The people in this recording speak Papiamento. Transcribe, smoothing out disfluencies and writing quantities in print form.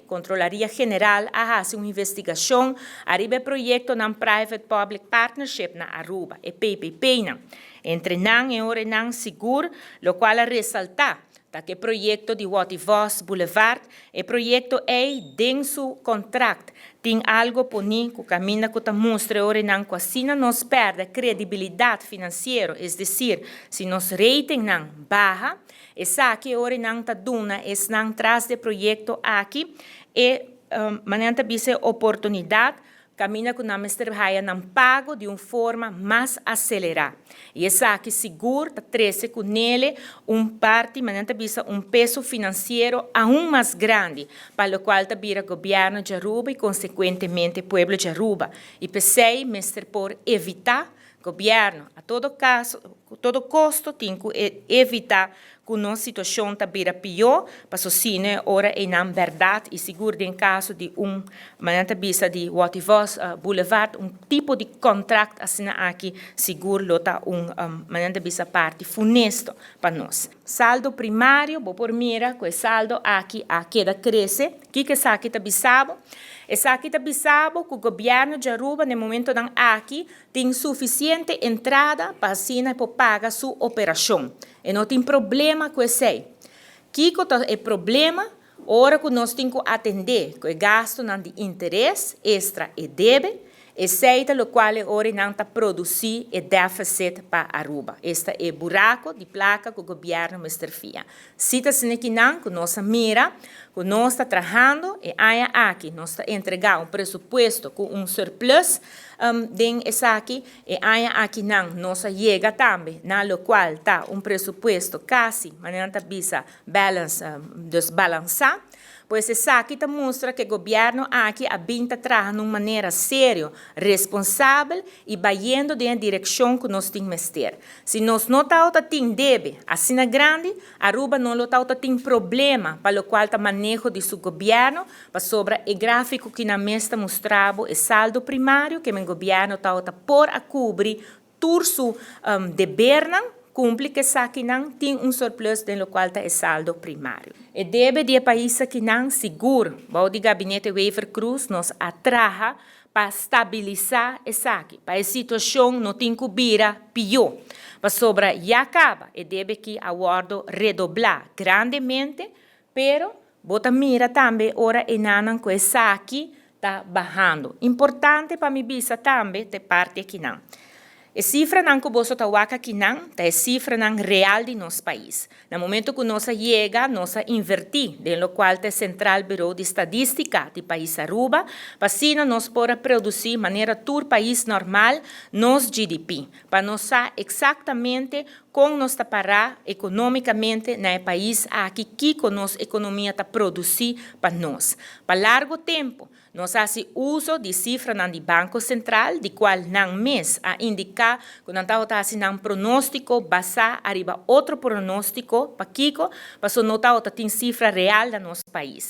Controlaria General a haci un investigacion ariba e proyectonan Private Public Partnership na Aruba, e PPP nan. Entre nan e ora nan sigur, locual a resalta ta cu e proyecto di Watty Vos Boulevard, e proyecto ey den su contract tin algo poni cu caminda cu ta mustra ora nan cu asina nos perde credibilidad financiero, es decir, si nos rating nan baha, esaki ora nan ta duna esnan tras di e proyecto aki e manera ta bisa oportunidad caminda cu nan mester haya nan pago di un forma mas acelera. Y esaki sigur ta trece cu ne un parti, manera ta bisa, un peso financiero aun mas grandi, pa locual ta bira gobierno di Aruba y consecuentemente pueblo di Aruba. Y p'esey mester por evita gobierno, a todo caso, todo costo tin cu evita cu nos situacion ta bira pio, paso sino ora ey na berdad y sigur den caso di un manera ta bisa di Watty Vos Boulevard, un tipo di contract asina aki sigur lo ta un manera ta bisa parti funesto pa nos. Saldo primario, bo por mira cu e saldo aki a keda crece. Kico esaki ta bisa bo? Esaki ta bisa bo cu gobierno di Aruba na momentonan aki tin suficiente entrada pa asina por paga su operacion. Y no tin problema cu esey. Kico ta e problema? Ora cu nos tin cu atende cu e gastonan di interes extra e debe, esey ta locual ora nan ta produci e deficit pa Aruba. Esta e buraco di placa cu gobierno mester fia. Si ta asina cu nan, cu nos a mira, cu nos ta trahando e aña aki, nos ta entrega un presupuesto cu un surplus den esaki, e aña aki nan, nos a yega tambe, na locual ta un presupuesto casi, manera ta bisa, balance, dus balansa. Pues esaki ta mustra cu gobierno aki a bin ta traha di un manera serio, responsabel y bayendo den direccion cu nos tin mester. Si nos no ta tin debe asina grandi, Aruba no lo ta tin problema pa locual ta maneho di su gobierno, pasobra e grafico cu na mes ta mustra bo e saldo primario cu e gobierno ta por a cubri tur su debernan, cumpli cu esakinan tin un surplus den locual ta e saldo primario. E debe di e pais akinan sigur, bou di gabinete Wever Croes nos a traha pa stabilisa esaki, pa e situacion no tin cu bira pio. Pasobra ya caba, e debe aki a wordo redobla grandemente, pero bo ta mira tambe ora eynan cu esaki ta bahando. Importante pa mi bisa tambe e parti akinan. E cifranan cu boso ta wak akinan, ta e cifranan real di nos pais. Na momento cu nos a yega, nos a inverti den locual ta Central Bureau di Estadistica di pais Aruba, pa asina nos por produci manera tur pais normal nos GDP, pa nos sa exactamente con nos ta para economicamente na pais aki, kico nos economia ta produci pa nos. Pa largo tempo, nos a haci uso di cifranan di Banco Central, di cual nan mes a indica cu nan tabata haciendo un pronostico basa ariba otro pronostico, pakico, paso no tabata tin cifra real di nos pais.